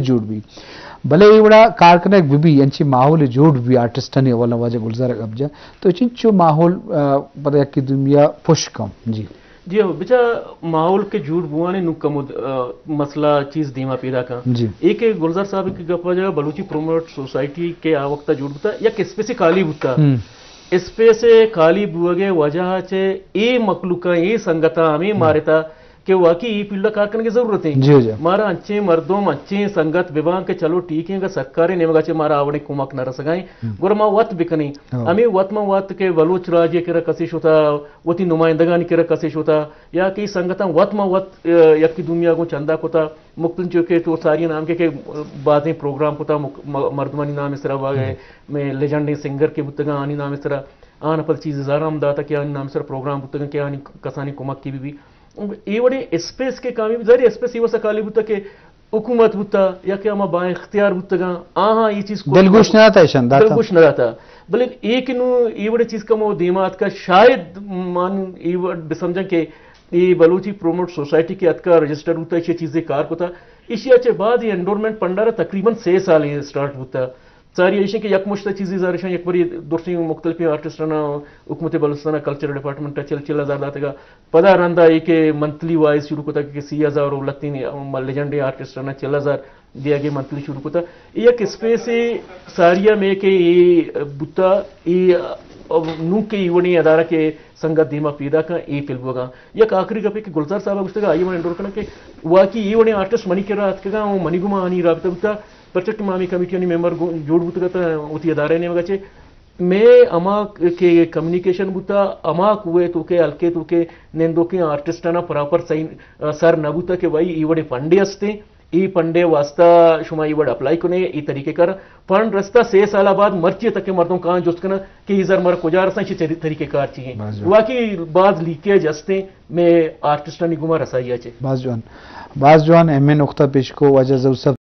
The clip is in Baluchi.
جوڑ بی، بلے اے وڑا کار کنگ بہ بی، انچیں ماحول جوڑ بہ بی آرٹسٹانی اول واجہ گلزار گپ جا، تو چنچو ماحول، آ، پدا یکی دومیا پش کن؟ جی۔ جی ہو، بچا ماحول کے جوڑ بوانے نو کمو، آ، مسئلہ چیز دیما پیدا کن۔ جی۔ اے کہ گلزار صاحب کے گپ جا بلوچی پروموٹ سوسائٹی کے آ وقتا جوڑ بوتا، یک اسپیس خالی بوتا۔ ہم۔ اسپیس خالی بوگے وجہ چے اے مخلوقاں، اے سنگتاں ہمیں ہم۔ مارتا کہ واقعی اے فیلڈ ءَ کار کنگ ءِ ضرورت ایں۔ جی، جی۔ مارا انچیں مردم، انچیں سنگت بہ باں کہ چلو ٹھیک ایں، اگاں سرکار ءِ نیمگ ءَ چہ مارا آ وڑیں کمک نہ رسگ ءَ ایں، ہم۔ گڑا ما وت بکنیں۔ ہاں۔ ہمے وت ما وت کہ بلوچ راج ءِ کرا کسے شتا، وتی نمائندگانی کرا کسے شتا، یا کہ سنگتاں وت ما وت، ءَ، یکے دومی ءَ گوں چندہ کتا، مختلف جو کہ تو ساری نام کے، کہ بازیں پروگرام کتا، مک-، م-، مردمانی نام ءِ سرا واگے، ہم۔ مئے لیجنڈیں سنگر کہ بوتگاں، آنی نام ءِ سرا، آن پد چیز زارام داتا کہ آنی نام ءِ سرا پروگرام بوتگاں کہ آنی کسانی کمک کی بہ بی۔ اے وڑیں اسپیس کہ کامیاب، ظاہر ہے اسپیس اے واسطہ خالی بوتا کہ حکومت بوتا یا کہ ہما با اختیار بوتگاں، آہاں اے چیز کو دلگوش نہ داتا ایشان، داتا۔ دلگوش نہ داتا۔ بلے اے کہ نوں اے وڑیں چیز کمو دیما اتکا، شاید من اے وڑ بہ سمجھاں کہ اے بلوچی پروموٹ سوسائٹی کہ اتکا رجسٹرڈ بوتا، ایشی چیزے کار کتا، ایشی ءَ چہ بعد اے انڈورمنٹ فنڈ ءَ را تقریباً سے سال ایں سٹارٹ بوتا۔ ساری ایشیں کہ یک مشت چیزی زارشاں، یک بری درسیں مختلفیں آرٹسٹانا حکومت بلوچستان کلچر ڈپارٹمنٹ چل چل ہزار داتگا۔ پدا رندا اے کہ منتھلی وائز شروع کتا کہ سی ہزار و لتین لیجنڈیں آرٹسٹانا چل ہزار دیگے منتھلی شروع کتا۔ اے یک اسپیس ساری میں کہ اے بوتا، اے نوں کہ اے وڑیں ادارہ کہ سنگت دیما پیدا کن، اے فل بوگا۔ یک آخری گپے کہ گلزار صاحب گوشتگا، آئی من انڈور کناں کہ واقعی اے وڑیں آرٹسٹ منی کرا اتکگا و منی گما آنی رابطہ بوتا۔ پرچہ کہ ما ہمے کمیٹیانی ممبر گو-، جوڑ بوتگ ات، وتی ادارہ ءِ نیمگ ءَ چہ مئے ہما کہ کمیونیکیشن بوتا، ہما کوہ ءِ توکے، حلقے ءِ توکے نندوکیں آرٹسٹانا پراپر صحیح، آ، سر نہ بوتا کہ بھائی اے وڑیں فنڈے ہستیں، اے فنڈے واسطہ شما اے وڑ اپلائی کنے، اے طریقہ کار۔ فنڈ رستا سے سال بعد مرچی تک مردم کاں جست کنن کہ اے زر مارا کجا رساں، چی طری-، طریقہ کار چی ہیں۔ باز جوان۔ واقعی باز لیکیج ہستیں مئے آرٹسٹانی گما رسائی ءَ چہ۔ باز جوان، باز جوان اہمیں نقطہ پیش کو واجہ ظہور صاحب۔